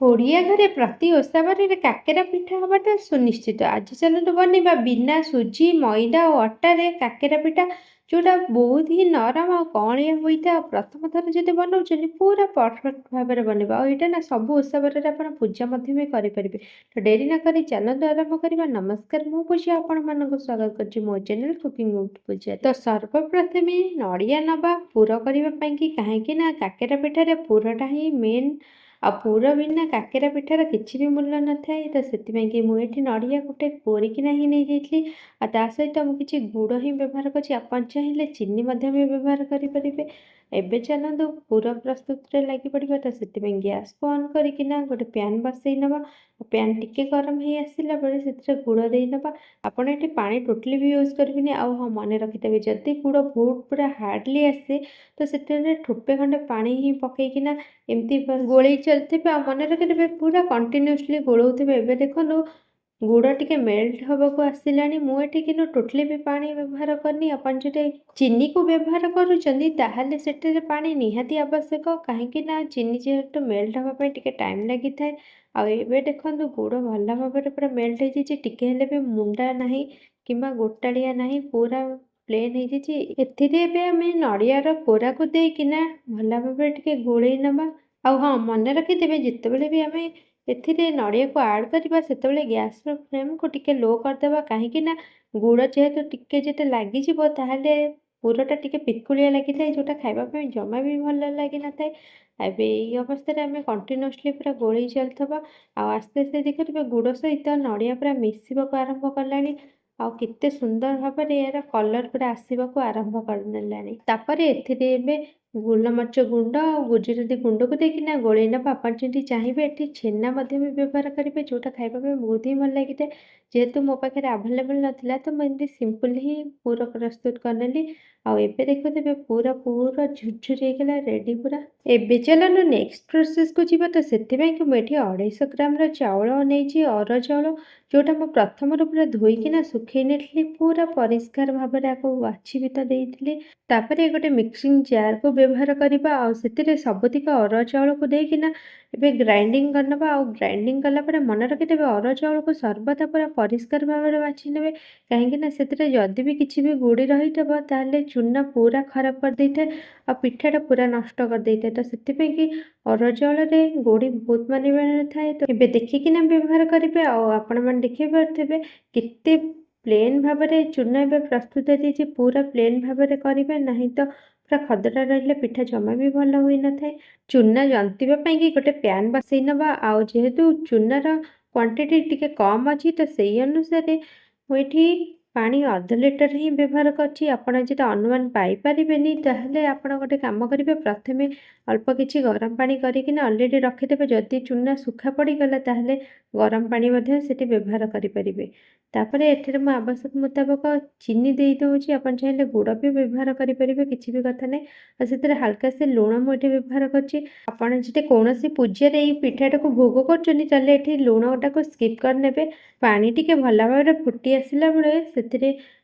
ଓଡ଼ିଆ ଘରେ ପ୍ରତି ଓଷା ବାରରେ କାକେରା ପିଠା ହେବାଟା ସୁନିଶ୍ଚିତ। ଆଜି ଚାଲନ୍ତୁ ବନେଇବା ବିନା ସୁଜି, ମଇଦା ଓ ଅଟାରେ କାକେରା ପିଠା, ଯେଉଁଟା ବହୁତ ହିଁ ନରମ ଆଉ କଅଁଳିଆ ହୋଇଥାଏ। ଆଉ ପ୍ରଥମ ଥର ଯଦି ବନାଉଛନ୍ତି, ପୁରା ପରଫେକ୍ଟ ଭାବରେ ବନେଇବା। ଆଉ ଏଇଟା ନା ସବୁ ଓଷା ବାରରେ ଆପଣ ପୂଜା ମଧ୍ୟ ବି କରିପାରିବେ। ତ ଡେରି ନ କରି ଚାଲନ୍ତୁ ଆରମ୍ଭ କରିବା। ନମସ୍କାର, ମୁଁ ପୂଜା, ଆପଣମାନଙ୍କୁ ସ୍ୱାଗତ କରୁଛି ମୋ ଚ୍ୟାନେଲ୍ କୁକିଂ ୱିଥ୍ ପୂଜା। ତ ସର୍ବପ୍ରଥମେ ନଡ଼ିଆ ନେବା ପୁର କରିବା ପାଇଁକି, କାହିଁକି ନା କାକେରା ପିଠାରେ ପୁରଟା ହିଁ ମେନ୍ ଆଉ ପୁର ବିନା କାକେରା ପିଠାର କିଛି ବି ମୂଲ୍ୟ ନଥାଏ। ତ ସେଥିପାଇଁକି ମୁଁ ଏଠି ନଡ଼ିଆ ଗୋଟେ କୋରିକିନା ହିଁ ନେଇଯାଇଥିଲି ଆଉ ତା ସହିତ ମୁଁ କିଛି ଗୁଡ଼ ହିଁ ବ୍ୟବହାର କରିଛି। ଆପଣ ଚାହିଁଲେ ଚିନି ମଧ୍ୟ ବି ବ୍ୟବହାର କରିପାରିବେ। ଏବେ ଚାଲନ୍ତୁ ପୁର ପ୍ରସ୍ତୁତିରେ ଲାଗି ପଡ଼ିବା। ତ ସେଥିପାଇଁ ଗ୍ୟାସ୍କୁ ଅନ୍ କରିକିନା ଗୋଟେ ପ୍ୟାନ୍ ବସେଇ ନେବା। ପ୍ୟାନ୍ ଟିକେ ଗରମ ହେଇ ଆସିଲା ପରେ ସେଥିରେ ଗୁଡ଼ ଦେଇନେବା। ଆପଣ ଏଠି ପାଣି ଟୋଟାଲି ବି ୟୁଜ୍ କରିବେନି। ଆଉ ହଁ, ମନେ ରଖିଥିବେ, ଯଦି ଗୁଡ଼ ବହୁତ ପୁରା ହାର୍ଡ଼ଲି ଆସେ, ତ ସେଥିରେ ଠୋପେ ଖଣ୍ଡେ ପାଣି ହିଁ ପକେଇକିନା ଏମିତି ଗୋଳେଇ ଚାଲିଥିବେ। ଆଉ ମନେ ରଖିଥିବେ, ପୁରା କଣ୍ଟିନ୍ୟୁଅସଲି ଗୋଳଉଥିବେ। ଏବେ ଦେଖନ୍ତୁ, ଗୁଡ଼ ଟିକେ ମେଲ୍ଟ ହେବାକୁ ଆସିଲାଣି। ମୁଁ ଏଠି କିନ୍ତୁ ଟୋଟାଲି ବି ପାଣି ବ୍ୟବହାର କରିନି। ଆପଣ ଯଦି ଚିନିକୁ ବ୍ୟବହାର କରୁଛନ୍ତି, ତାହେଲେ ସେଠାରେ ପାଣି ନିହାତି ଆବଶ୍ୟକ, କାହିଁକି ନା ଚିନି ଯେହେତୁ ମେଲ୍ଟ ହେବା ପାଇଁ ଟିକେ ଟାଇମ୍ ଲାଗିଥାଏ। ଆଉ ଏବେ ଦେଖନ୍ତୁ, ଗୁଡ଼ ଭଲ ଭାବରେ ପୁରା ମେଲ୍ଟ ହେଇଯାଇଛି। ଟିକେ ହେଲେ ବି ମୁଣ୍ଡା ନାହିଁ କିମ୍ବା ଗୋଟାଳିଆ ନାହିଁ, ପୁରା ପ୍ଲେନ୍ ହେଇଯାଇଛି। ଏଥିରେ ଏବେ ଆମେ ନଡ଼ିଆର କୋରାକୁ ଦେଇକିନା ଭଲ ଭାବରେ ଟିକେ ଗୋଳେଇ ନେବା। ଆଉ ହଁ, ମନେ ରଖିଥିବେ, ଯେତେବେଳେ ବି ଆମେ ଏଥିରେ ନଡ଼ିଆକୁ ଆଡ଼୍ କରିବା, ସେତେବେଳେ ଗ୍ୟାସ୍ର ଫ୍ଲେମ୍କୁ ଟିକେ ଲୋ କରିଦେବା, କାହିଁକି ନା ଗୁଡ଼ ଯେହେତୁ ଟିକେ ଯେତେ ଲାଗିଯିବ, ତାହେଲେ ପୁରଟା ଟିକେ ପିତୁଳିଆ ଲାଗିଥାଏ, ଯେଉଁଟା ଖାଇବା ପାଇଁ ଜମା ବି ଭଲ ଲାଗିନଥାଏ। ଏବେ ଏଇ ଅବସ୍ଥାରେ ଆମେ କଣ୍ଟିନ୍ୟୁଅସଲି ପୁରା ଗୋଳେଇ ଚାଲିଥିବା। ଆଉ ଆସ୍ତେ ଆସ୍ତେ ଦେଖୁଥିବେ, ଗୁଡ଼ ସହିତ ନଡ଼ିଆ ପୁରା ମିଶିବାକୁ ଆରମ୍ଭ କଲାଣି ଆଉ କେତେ ସୁନ୍ଦର ଭାବରେ ଏହାର କଲର୍ ପୁରା ଆସିବାକୁ ଆରମ୍ଭ କରିନେଲାଣି। ତାପରେ ଏଥିରେ ଏବେ ଗୋଲମରିଚ ଗୁଣ୍ଡ ଆଉ ଗୁଜୁରାତି ଗୁଣ୍ଡକୁ ଦେଇକିନା ଗୋଳେଇ ନେବା। ଆପଣ ଯଦି ଚାହିଁବେ, ଏଠି ଛେନା ମଧ୍ୟ ବି ବ୍ୟବହାର କରିବେ, ଯେଉଁଟା ଖାଇବା ପାଇଁ ବହୁତ ହିଁ ଭଲ ଲାଗିଥାଏ। ଯେହେତୁ ମୋ ପାଖରେ ଆଭେଲେବଲ୍ ନଥିଲା, ତ ମୁଁ ଏମିତି ସିମ୍ପଲ୍ ହିଁ ପୁର ପ୍ରସ୍ତୁତ କରିନେଲି। ଆଉ ଏବେ ଦେଖୁଥିବେ, ପୁରା ପୁରା ଝୁରଝୁରି ହେଇଗଲା, ରେଡ଼ି ପୁରା। ଏବେ ଚାଲନ୍ତୁ ନେକ୍ସଟ ପ୍ରୋସେସ୍କୁ ଯିବା। ତ ସେଥିପାଇଁ ମୁଁ ଏଠି 250 ଗ୍ରାମର ଚାଉଳ ନେଇଛି, ଅରୁଆ ଚାଉଳ, ଯେଉଁଟା ମୁଁ ପ୍ରଥମରୁ ପୁରା ଧୋଇକିନା ଶୁଖେଇ ନେଇଥିଲି। ପୁରା ପରିଷ୍କାର ଭାବରେ ଆକୁ ବାଛି ବି ତ ଦେଇଥିଲି। ତାପରେ ଗୋଟେ ମିକ୍ସିଂ ଜାର୍କୁ ବ୍ୟବହାର କରିବା ଆଉ ସେଥିରେ ସବୁତିକ ଅରୁଆ ଚାଉଳକୁ ଦେଇକିନା ଏବେ ଗ୍ରାଇଣ୍ଡିଙ୍ଗ କରିନେବା। ଆଉ ଗ୍ରାଇଣ୍ଡିଙ୍ଗ କଲା ପରେ ମନେ ରଖିଦେବେ, ଅରୁଆ ଚାଉଳକୁ ସର୍ବଦା ପୁରା ପରିଷ୍କାର ଭାବରେ ବାଛି ନେବେ, କାହିଁକିନା ସେଥିରେ ଯଦି ବି କିଛି ବି ଗୋଡ଼ି ରହିଥିବ, ତାହେଲେ ଚୁନା ପୁରା ଖରାପ କରିଦେଇଥାଏ ଆଉ ପିଠାଟା ପୁରା ନଷ୍ଟ କରିଦେଇଥାଏ। ତ ସେଥିପାଇଁକି ଅରୁଆ ଚାଉଳରେ ଗୋଡ଼ି ବହୁତ ପରିମାଣରେ ଥାଏ, ତ ଏବେ ଦେଖିକିନା ବ୍ୟବହାର କରିବେ। ଆଉ ଆପଣମାନେ ଦେଖିପାରୁଥିବେ, କେତେ ପ୍ଲେନ୍ ଭାବରେ ଚୁନା ଏବେ ପ୍ରସ୍ତୁତ ହେଇଯାଇଛି। ପୁରା ପ୍ଲେନ୍ ଭାବରେ କରିବେ, ନାହିଁ ତ ପୁରା ଖଦଡ଼ା ରହିଲେ ପିଠା ଜମା ବି ଭଲ ହୋଇନଥାଏ। ଚୁନା ଜନ୍ତିବା ପାଇଁକି ଗୋଟେ ପ୍ୟାନ୍ ବସେଇ ନେବା। ଆଉ ଯେହେତୁ ଚୁନାର କ୍ୱାଣ୍ଟିଟି ଟିକେ କମ୍ ଅଛି, ତ ସେଇ ଅନୁସାରେ ମୁଁ ଏଠି ପାଣି ଅଧ ଲିଟର ହିଁ ବ୍ୟବହାର କରିଛି। ଆପଣ ଯଦି ଅନୁମାନ ପାଇପାରିବେନି, ତାହେଲେ ଆପଣ ଗୋଟେ କାମ କରିବେ, ପ୍ରଥମେ ଅଳ୍ପ କିଛି ଗରମ ପାଣି କରିକିନା ଅଲରେଡ଼ି ରଖିଦେବେ। ଯଦି ଚୁନା ଶୁଖା ପଡ଼ିଗଲା, ତାହେଲେ ଗରମ ପାଣି ମଧ୍ୟ ସେଠି ବ୍ୟବହାର କରିପାରିବେ। ତାପରେ ଏଥିରେ ମୁଁ ଆବଶ୍ୟକ ମୁତାବକ ଚିନି ଦେଇଦେଉଛି। ଆପଣ ଚାହିଁଲେ ଗୁଡ଼ ବି ବ୍ୟବହାର କରିପାରିବେ, କିଛି ବି କଥା ନାହିଁ। ଆଉ ସେଥିରେ ହାଲକା ସେ ଲୁଣ ମୁଁ ଏଠି ବ୍ୟବହାର କରିଛି। ଆପଣ ଯଦି କୌଣସି ପୂଜାରେ ଏଇ ପିଠାଟାକୁ ଭୋଗ କରୁଛନ୍ତି, ତାହେଲେ ଏଠି ଲୁଣଟାକୁ ସ୍କିପ୍ କରିନେବେ। ପାଣି ଟିକେ ଭଲ ଭାବରେ ଫୁଟି ଆସିଲା ବେଳେ ସେଥିରେ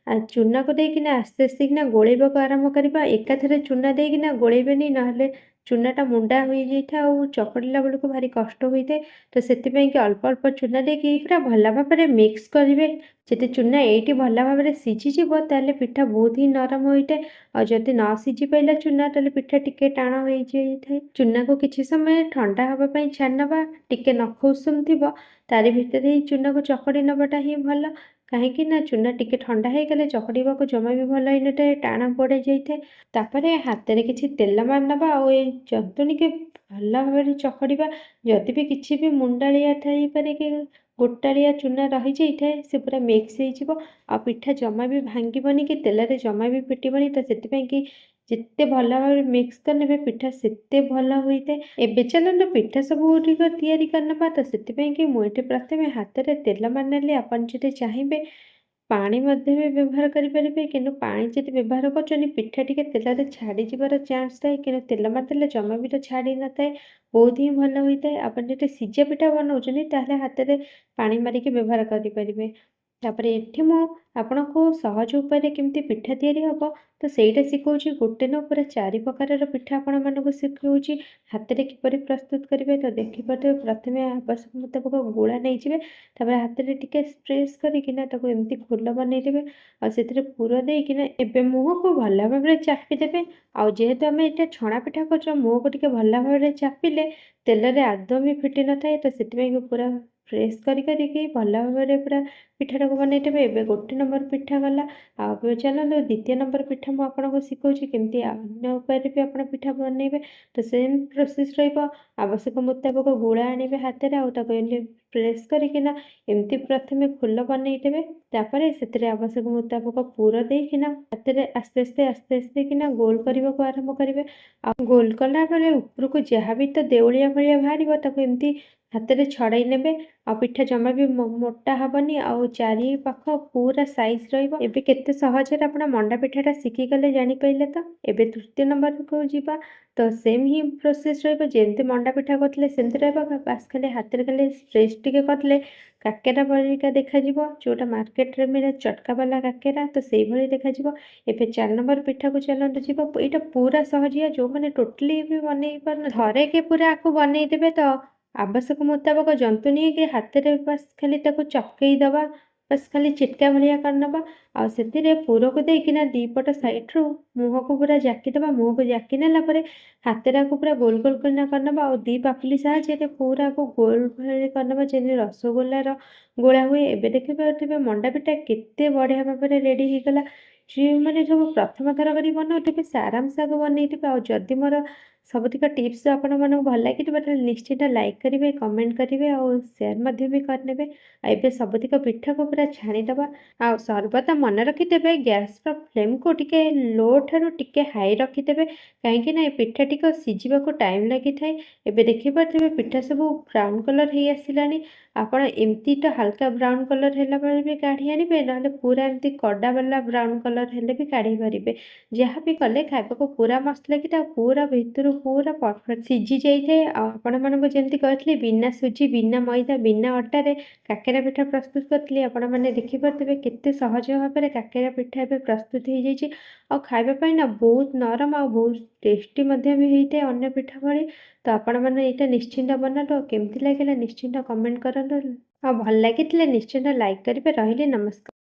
ଚୁନାକୁ ଦେଇକିନା ଆସ୍ତେ ଆସ୍ତେ କିନା ଗୋଳେଇବାକୁ ଆରମ୍ଭ କରିବା। ଏକାଥରେ ଚୁନା ଦେଇକିନା ଗୋଳେଇବେନି, ନହେଲେ ଚୁନାଟା ମୁଣ୍ଡା ହୋଇଯାଇଥାଏ ଆଉ ଚକଟିଲା ବେଳକୁ ଭାରି କଷ୍ଟ ହୋଇଥାଏ। ତ ସେଥିପାଇଁକି ଅଳ୍ପ ଅଳ୍ପ ଚୁନା ଦେଇକି ପୁରା ଭଲ ଭାବରେ ମିକ୍ସ କରିବେ। ଯଦି ଚୁନା ଏଇଠି ଭଲ ଭାବରେ ସିଝିଯିବ, ତାହେଲେ ପିଠା ବହୁତ ହିଁ ନରମ ହୋଇଥାଏ। ଆଉ ଯଦି ନ ସିଝି ପାରିଲା ଚୁନା, ତାହେଲେ ପିଠା ଟିକେ ଟାଣ ହୋଇଯାଇଥାଏ। ଚୁନାକୁ କିଛି ସମୟ ଥଣ୍ଡା ହେବା ପାଇଁ ଛାଡ଼ି ନେବା। ଟିକେ ନଖ ଉଷୁମ ଥିବ, ତାରି ଭିତରେ ହିଁ ଚୁନାକୁ ଚକଟି ନେବାଟା ହିଁ ଭଲ, କାହିଁକି ନା ଚୁନା ଟିକେ ଥଣ୍ଡା ହେଇଗଲେ ଚକଟିବାକୁ ଜମା ବି ଭଲ ହେଇନଥାଏ, ଟାଣ ପଡ଼ିଯାଇଥାଏ। ତାପରେ ହାତରେ କିଛି ତେଲ ମାରିନେବା ଆଉ ଏଇ ଜନ୍ତୁଣିକି ଭଲ ଭାବରେ ଚକଟିବା। ଯଦି ବି କିଛି ବି ମୁଣ୍ଡାଳିଆ ଥାଇପାରେ କି ଗୋଟାଳିଆ ଚୁନା ରହିଯାଇଥାଏ, ସେ ପୁରା ମିକ୍ସ ହେଇଯିବ ଆଉ ପିଠା ଜମା ବି ଭାଙ୍ଗିବନି କି ତେଲରେ ଜମା ବି ଫିଟିବନି। ତ ସେଥିପାଇଁ କି ଯେତେ ଭଲ ଭାବରେ ମିକ୍ସ କରିନେବେ, ପିଠା ସେତେ ଭଲ ହୋଇଥାଏ। ଏବେ ଚାଲନ୍ତୁ ପିଠା ସବୁ ଗୁଡ଼ିକ ତିଆରି କରିନେବା। ତ ସେଥିପାଇଁ କି ମୁଁ ଏଠି ପ୍ରଥମେ ହାତରେ ତେଲ ମାରିନେଲି। ଆପଣ ଯଦି ଚାହିଁବେ, ପାଣି ମଧ୍ୟ ବି ବ୍ୟବହାର କରିପାରିବେ। କିନ୍ତୁ ପାଣି ଯଦି ବ୍ୟବହାର କରୁଛନ୍ତି, ପିଠା ଟିକେ ତେଲରେ ଛାଡ଼ିଯିବାର ଚାନ୍ସ ଥାଏ। କିନ୍ତୁ ତେଲ ମାରିଦେଲେ ଜମା ବି ତ ଛାଡ଼ି ନଥାଏ, ବହୁତ ହିଁ ଭଲ ହୋଇଥାଏ। ଆପଣ ଯଦି ସିଝା ପିଠା ବନାଉଛନ୍ତି, ତାହେଲେ ହାତରେ ପାଣି ମାରିକି ବ୍ୟବହାର କରିପାରିବେ। ତାପରେ ଏଠି ମୁଁ ଆପଣଙ୍କୁ ସହଜ ଉପାୟରେ କେମିତି ପିଠା ତିଆରି ହେବ ତ ସେଇଟା ଶିଖଉଛି। ଗୋଟେ ନୁହଁ, ପୁରା 4 ପ୍ରକାରର ପିଠା ଆପଣମାନଙ୍କୁ ଶିଖଉଛି ହାତରେ କିପରି ପ୍ରସ୍ତୁତ କରିବେ। ତ ଦେଖିପାରୁଥିବେ, ପ୍ରଥମେ ଆବଶ୍ୟକ ମୁତାବକ ଗୁଳା ନେଇଯିବେ। ତାପରେ ହାତରେ ଟିକେ ପ୍ରେସ୍ କରିକିନା ତାକୁ ଏମିତି ଖୋଲ ବନେଇଦେବେ ଆଉ ସେଥିରେ ପୁର ଦେଇକିନା ଏବେ ମୁହଁକୁ ଭଲ ଭାବରେ ଚାପିଦେବେ। ଆଉ ଯେହେତୁ ଆମେ ଏଇଟା ଛଣା ପିଠା କରୁଛୁ, ମୁହଁକୁ ଟିକେ ଭଲ ଭାବରେ ଚାପିଲେ ତେଲରେ ଆଦୌ ବି ଫିଟି ନଥାଏ। ତ ସେଥିପାଇଁ ପୁରା ପ୍ରେସ୍ କରି କରିକି ଭଲ ଭାବରେ ପୁରା ପିଠାଟାକୁ ବନେଇଦେବେ। ଏବେ ଗୋଟେ ନମ୍ବର ପିଠା ଗଲା। ଆଉ ଏବେ ଚାଲନ୍ତୁ, ଦ୍ୱିତୀୟ ନମ୍ବର ପିଠା ମୁଁ ଆପଣଙ୍କୁ ଶିଖଉଛି କେମିତି ଅନ୍ୟ ଉପାୟରେ ବି ଆପଣ ପିଠା ବନେଇବେ। ତ ସେମ୍ ପ୍ରୋସେସ୍ ରହିବ। ଆବଶ୍ୟକ ମୁତାବକ ଗୁଳା ଆଣିବେ ହାତରେ ଆଉ ତାକୁ ଏମିତି ପ୍ରେସ୍ କରିକିନା ଏମିତି ପ୍ରଥମେ ଖୋଲ ବନେଇଦେବେ। ତାପରେ ସେଥିରେ ଆବଶ୍ୟକ ମୁତାବକ ପୁର ଦେଇକିନା ହାତରେ ଆସ୍ତେ ଆସ୍ତେ ଆସ୍ତେ ଆସ୍ତେ କିନା ଗୋଲ କରିବାକୁ ଆରମ୍ଭ କରିବେ। ଆଉ ଗୋଲ କଲା ପରେ ଉପରକୁ ଯାହା ବି ତ ଦେଉଳିଆ ଭଳିଆ ବାହାରିବ, ତାକୁ ଏମିତି ହାତରେ ଛଡ଼େଇ ନେବେ। ଆଉ ପିଠା ଜମା ବି ମୋଟା ହେବନି ଆଉ ଚାରି ପାଖ ପୁରା ସାଇଜ୍ ରହିବ। ଏବେ କେତେ ସହଜରେ ଆପଣ ମଣ୍ଡା ପିଠାଟା ଶିଖିଗଲେ, ଜାଣିପାରିଲେ ତ? ଏବେ ତୃତୀୟ ନମ୍ବରକୁ ଯିବା। ତ ସେମ୍ ହିଁ ପ୍ରୋସେସ୍ ରହିବ, ଯେମିତି ମଣ୍ଡା ପିଠା କରିଥିଲେ ସେମିତି ରହିବ। ବାସ୍ ଖାଲି ହାତରେ ଖାଲି ପ୍ରେସ୍ ଟିକେ କରିଦେଲେ କାକେରା ପରିକା ଦେଖାଯିବ, ଯେଉଁଟା ମାର୍କେଟରେ ମିଳେ ଚଟକା ବାଲା କାକେରା, ତ ସେଇଭଳି ଦେଖାଯିବ। ଏବେ 4 ନମ୍ବର ପିଠାକୁ ଚାଲନ୍ତୁ ଯିବ। ଏଇଟା ପୁରା ସହଜିଆ, ଯେଉଁମାନେ ଟୋଟାଲି ବି ବନେଇ ପାରୁନ, ଥରେକେ ପୁରା ଆକୁ ବନେଇଦେବେ। ତ ଆବଶ୍ୟକ ମୁତାବକ ଜନ୍ତୁଣୀ କି ହାତରେ ବାସ୍ ଖାଲି ତାକୁ ଚକେଇ ଦେବା, ବାସ୍ ଖାଲି ଚିଟକା ଭଳିଆ କରିନେବା ଆଉ ସେଥିରେ ପୁରକୁ ଦେଇକିନା ଦୁଇପଟ ସାଇଡ଼ରୁ ମୁହଁକୁ ପୁରା ଜାକିଦେବା। ମୁହଁକୁ ଜାକି ନେଲା ପରେ ହାତରେ ଆକୁ ପୁରା ଗୋଲ ଗୋଲ କରିନା କରିନେବା ଆଉ ଦୁଇ ପାପୁଲି ସାହାଯ୍ୟରେ ପୁରା ଆକୁ ଗୋଲ ଭଳି କରିନେବା, ଯେମିତି ରସଗୋଲାର ଗୋଳା ହୁଏ। ଏବେ ଦେଖିପାରୁଥିବେ, ମଣ୍ଡା ପିଠା କେତେ ବଢ଼ିଆ ଭାବରେ ରେଡ଼ି ହେଇଗଲା। ଯେଉଁମାନେ ସବୁ ପ୍ରଥମ ଥର କରି ବନାଉଥିବେ, ସେ ଆରାମସେ ଆକୁ ବନେଇଥିବେ। ଆଉ ଯଦି ମୋର ସବୁତିକ ଟିପ୍ସ ଆପଣମାନଙ୍କୁ ଭଲ ଲାଗିଥିବ, ତାହେଲେ ନିଶ୍ଚିତ ଲାଇକ୍ କରିବେ, କମେଣ୍ଟ କରିବେ ଆଉ ସେୟାର ମଧ୍ୟ ବି କରିନେବେ। ଆଉ ଏବେ ସବୁତିକ ପିଠାକୁ ପୁରା ଛାଣିଦେବା। ଆଉ ସର୍ବଦା ମନେ ରଖିଦେବେ, ଗ୍ୟାସ୍ର ଫ୍ଲେମ୍କୁ ଟିକେ ଲୋ ଠାରୁ ଟିକେ ହାଇ ରଖିଦେବେ, କାହିଁକି ନା ଏ ପିଠା ଟିକେ ସିଝିବାକୁ ଟାଇମ୍ ଲାଗିଥାଏ। ଏବେ ଦେଖିପାରୁଥିବେ, ପିଠା ସବୁ ବ୍ରାଉନ୍ କଲର୍ ହେଇ ଆସିଲାଣି। ଆପଣ ଏମିତି ତ ହାଲକା ବ୍ରାଉନ୍ କଲର୍ ହେଲା ପରେ ବି କାଢ଼ି ଆଣିବେ, ନହେଲେ ପୁରା ଏମିତି କଡ଼ା ବାଲା ବ୍ରାଉନ୍ କଲର୍ ହେଲେ ବି କାଢ଼ି ପାରିବେ। ଯାହା ବି କଲେ ଖାଇବାକୁ ପୁରା ମସ୍ତ ଲାଗିଥାଏ ଆଉ ପୁରା ଭିତରୁ ପୁରା ପରଫେକ୍ଟ ସିଝି ଯାଇଥାଏ। ଆଉ ଆପଣମାନଙ୍କୁ ଯେମିତି କହିଥିଲି, ବିନା ସୁଜି, ବିନା ମଇଦା, ବିନା ଅଟାରେ କାକେରା ପିଠା ପ୍ରସ୍ତୁତ କରିଥିଲି, ଆପଣମାନେ ଦେଖିପାରୁଥିବେ କେତେ ସହଜ ଭାବରେ କାକେରା ପିଠା ଏବେ ପ୍ରସ୍ତୁତ ହେଇଯାଇଛି। ଆଉ ଖାଇବା ପାଇଁ ନା ବହୁତ ନରମ ଆଉ ବହୁତ ଟେଷ୍ଟି ମଧ୍ୟ ବି ହେଇଥାଏ ଅନ୍ୟ ପିଠା ଭଳି। ତ ଆପଣମାନେ ଏଇଟା ନିଶ୍ଚିନ୍ତ ବନାନ୍ତୁ ଆଉ କେମିତି ଲାଗିଲା ନିଶ୍ଚିନ୍ତ କମେଣ୍ଟ କରନ୍ତୁ। ଆଉ ଭଲ ଲାଗିଥିଲେ ନିଶ୍ଚିନ୍ତ ଲାଇକ୍ କରିବେ। ରହିଲି, ନମସ୍କାର।